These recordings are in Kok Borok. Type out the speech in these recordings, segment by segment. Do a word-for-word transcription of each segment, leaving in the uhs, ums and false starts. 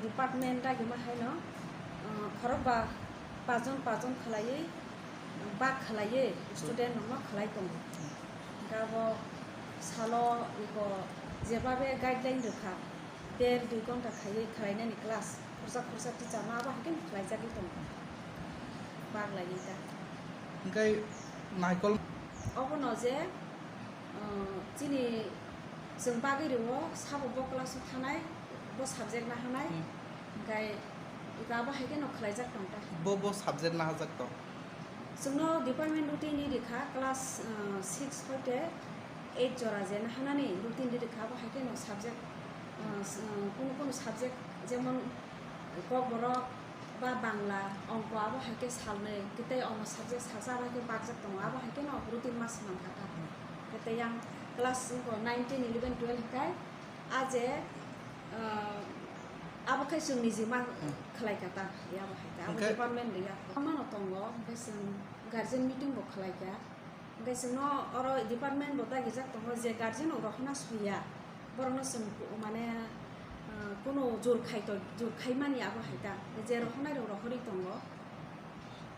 Department dagima haino, uh, khorokba pajon pajon khlaiwi, bak khlaiwi student rokno khlai tongo. Hwnkhe abo salo iko jebabe guideline rwkha, der dui ghonta khaiwi khlainani class, khorsa khorsa teacher no abo haikhe khlaijagwi tongo, bak laiwi ta. Hwnkhe naikol obono je, uh, chini chwng bagwi rwo sabo bo class o thanai, bo subject na hanai, hmm, hwnkhe iko abo haikhe no khlaijak tong ta. Bo, bo subject na hajak tong? Chwngno department routine ni rikha class, uh, six hoite eight jora je na hanani routine ni rikha, abo haikhe no subject, uh, s-, uh, kunu kunu subject jemon Kokborok ba Bangla, Ongko abo haikhe salnwi, tei ono subject salsa abo haikhe bakjak tongo, abo haikhe no routine ma swnam kha ta. Tei yang class ongko nine, ten, eleven, twelve hwnkhe a je, ah, abo khe chwng niji ma khlai kha ta, ya abo hai ta, abo hwnkhe department ya. Mano tongo, hwnkhe chwng guardian meeting bo khlai kha. Hwnkhe chwngno oro department bo dagijak tongo je guardian rok rohorna soya, borokno chwng ku-, mane, ah, kunu jor khai to, jor khaimani abo hai ta, je rohornai rok rohorwi tongo.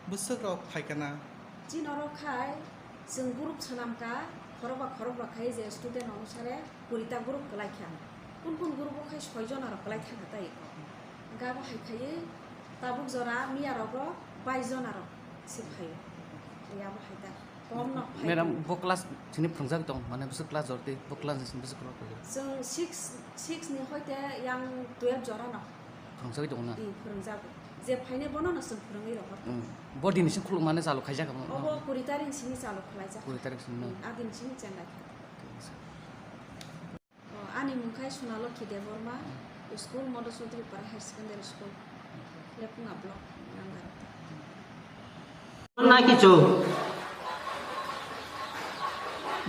Bwswk rok phai kana? Chini oro khai chwng group swnam kha, khorokba khorokba khai je student onusare kuri ta group kwlai kha. Kun kun group o khai soi jona rok kwlai thang kha tai ko. Hwnkhe abo hai khaiwi tabuk jora miya rogo bais jona rok se phaio. Tei abo hai ta kom no phai. Madam, bo class chini phwngjak tong, mane bwswk class jor tei bo class ni simi bwswk rok phai? Chwng six, six ni hoite yang twelve jora no. Phwrwngchagwi tongo na? Ih, phwrwngjago. Je phainai bono no chwng phwrwngwi rohor. Hmm. Bo dini simi khulukmani chalu khaijak amo? Obo kuri tarik simi chalu khlaijak. Kuri tarik simi na? Hmm, a dini simi chenglai kha. O, ani mung khai Sonalokhi Debbarma, school Modo Chaudhuripara Higher Secondary School, Lephunga Block, Gandarata. Naki chwng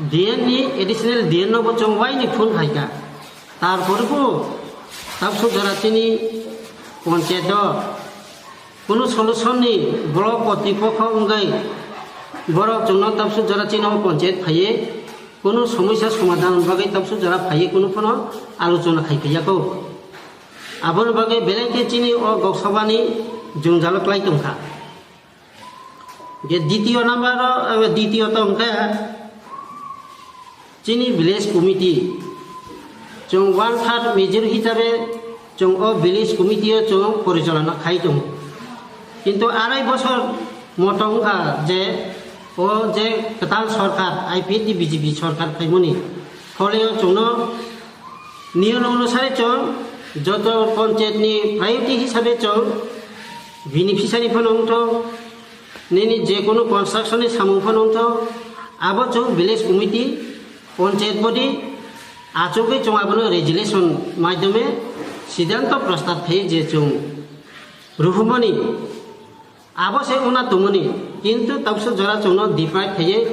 D N ni additional D N no bo chwng waini phone khai kha. Tarpore bo tabsuk jora chini panchayat o kunu solution ni block kotripokho wngwi borok chwngno tabsuk jora chini o panchayat phaiwi kunu somosya somadhan bagwi tabsuk jora phaiwi kunu phano alochona khai phaiya kho. Aboni bagwi belai khe chini o Lok Sabha ni jwngjalo klai tong kha. Je ditiyo number o, eh, ditiyo to hwnkhe chini village committee. Chwng one third major hisabe chwng o village committee o chwng porichalona khai tongo. Kintu arai bosor moto wngkha je o je kwtal sorkar, I P F T B J P sorkar phaimani phole o chwngno niyom onusare chwng joto panchayat ni priority hisabe chwng beneficiary phano wngthok, nini je kunu construction ni samung phano wngthok, abo chwng village committee, panchayat body achugwi chwng abono resolution maidhyome siddhanto prostab khai je chwng ruhumani. Abo se wngna tongmani, kintu tabsuk jora chwngno deprive khaiwi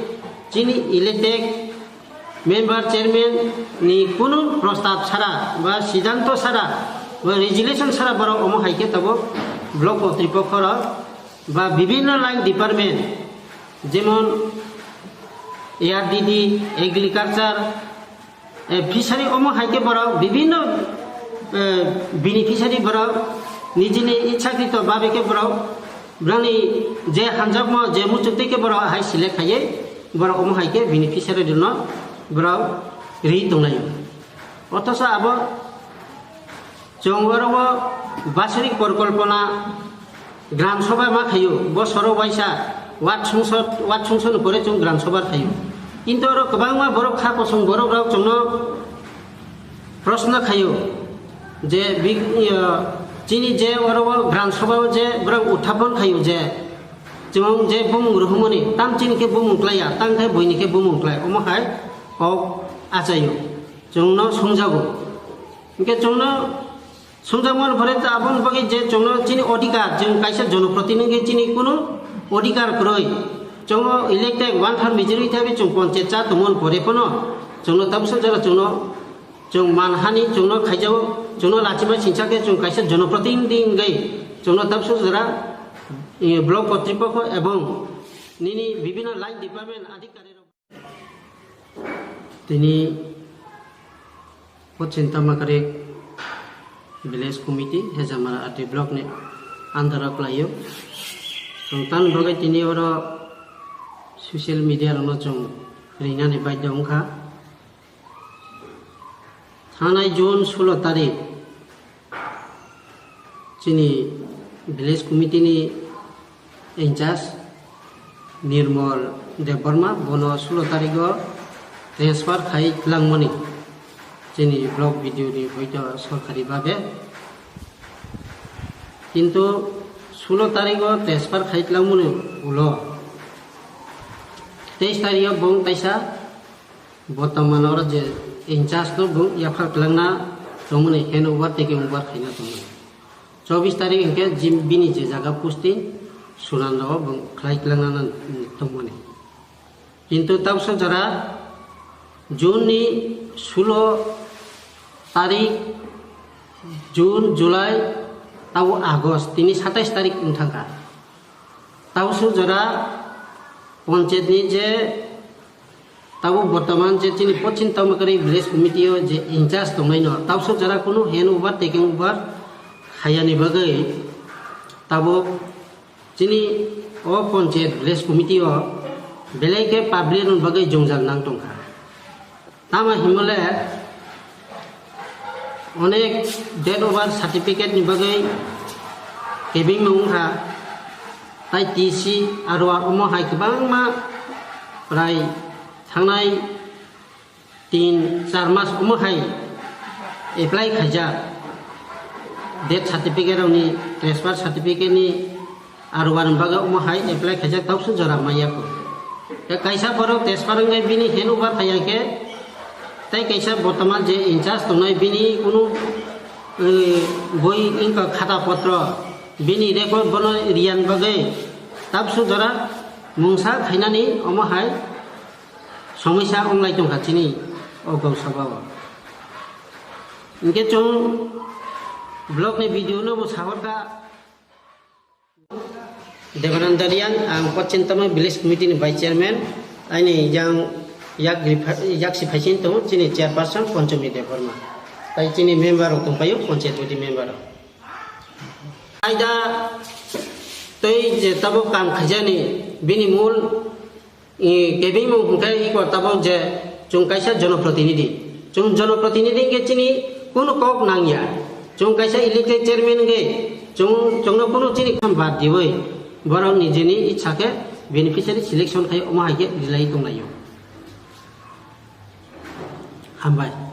chini elected member, chairman ni kunu prostab sara ba siddhanto sara ba resolution sara borok omo hai khe tabuk block kotripokho rok ba bibhinno line department jemon A R D D, agriculture, eh, fishery omo hai khe borok bibhinno, eh, beneficiary borok nijini ichhakrito babe khe borok, borokni je hamjakma je muchuk twi khe borok hai select khaiwi borok omo hai khe beneficiary rokno borok ri tonglaio. Othocho abo chwng oro o basorik porikolpona Gram Sabha ma khaio, bosoro waisa ward songso, ward songso ni pore chwng Gram Sabha khaio. Kintu oro kwbangma borok kha kosong borok rok chwngno proshno khaio je bi-, iyo, chini je oro o Gram Sabha o je borok uthapon khaio je chwng je bumung rohormani tam chini khe bumung klaiya, tam khe buini khe bumung klai, omo hai kok achaio, chwngno songjago. Hwnkhe chwngno songjakmani pore ta aboni bagwi je chwngno chini odhikar, chwng kaisa jonoprotinidhi chini kunu odhikar kwrwi. Chwngno elected one third majority hisabe chwng panchayat cha tongmani pore phano chwngno tabsuk jora chwngno chwng manhani chwngno khaijago, chwngno lachima singsa khe chwng kaisa jonoprotinidhi wngwi chwngno tabsuk jora, eh, block kotripokho ebong nini bibhinno line department adhikari rok. Tini Pochin Tamakari Village Committee, Hejamara R D Block ni under o kwlaio. Chwng tan bagwi tini oro social media rokno chwng rinani baidhyo wngkha. Thangnai June sulo tarik chini Village Committee ni in charge Nirmal Debbarma, bono sulo tarigo transfer khai twlangmani chini block B D O ni hoito sorkari babe. Kintu sulo tarigo transfer khai twlangmani ulo teis tarigo bong taisa Bortoman oro je in charge no bung yaphar kwlangna tongmani, hand over, taking over khaina tongmani. Chobbish tarik hinkhe jim-, bini je jaga posting Sunanra o bung khlai kwlangna tongmani. Kintu tabso jora June ni sulo tarik, June, July, tabo August, tini satais tarik wng thangkha. Tabso jora panchayat ni je Tabuk bortoman je chini Pochin Tamakari Village Committee o je in charge tongnai no, tabso jora kunu hand over, taking over khayani bagwi tabuk chini o Panchayat Village Committee o belai khe public rok bagwi jwngjal nang tongkha. Tamo himole onek dead over certificate ni bagwi kebengma wngkha, tai T C aro omo hai kwbangma prai thangnai tin char mas omo hai apply khaijak death certificate rokni, transfer certificate ni, aro ani bagwi omo hai apply khaijak, tabso jora maya kho. Tei kaisa borok transfer wngwi bini hand over khaiya khe, tei kaisa bortoman je in charge tongnai bini kunu, eh, boi wngkha khata potro, bini record bono riyan bagwi tabso jora mungsa khainani omo hai somosya wnglai tongkha chini o Gausaba o. Hinkhe chwng block ni B D O no bo sahorkha. Debananda Riang, ang Pochin Tama Village Committee ni Vice Chairman, aini yang yak ripha-, yak si phaisin tongo chini Chairperson Ponchomi Debbarma. Tai chini member rok tongpaio, Panchayat Body member rok. Aida tei je tabuk kam khaijani bini mul, i, kebengmung hwnkhe iko tabuk je chwng kaisa jonoprotinidhi. Chwng jonoprotinidhi hwnkhe chini kunu kok nangya. Chwng kaisa elected chairman hwnkhe chwng, chwngno kunu chini kam bad diwi borok nijini ichha khe beneficiary selection khai omo hai khe rilai tonglaio. Hambai.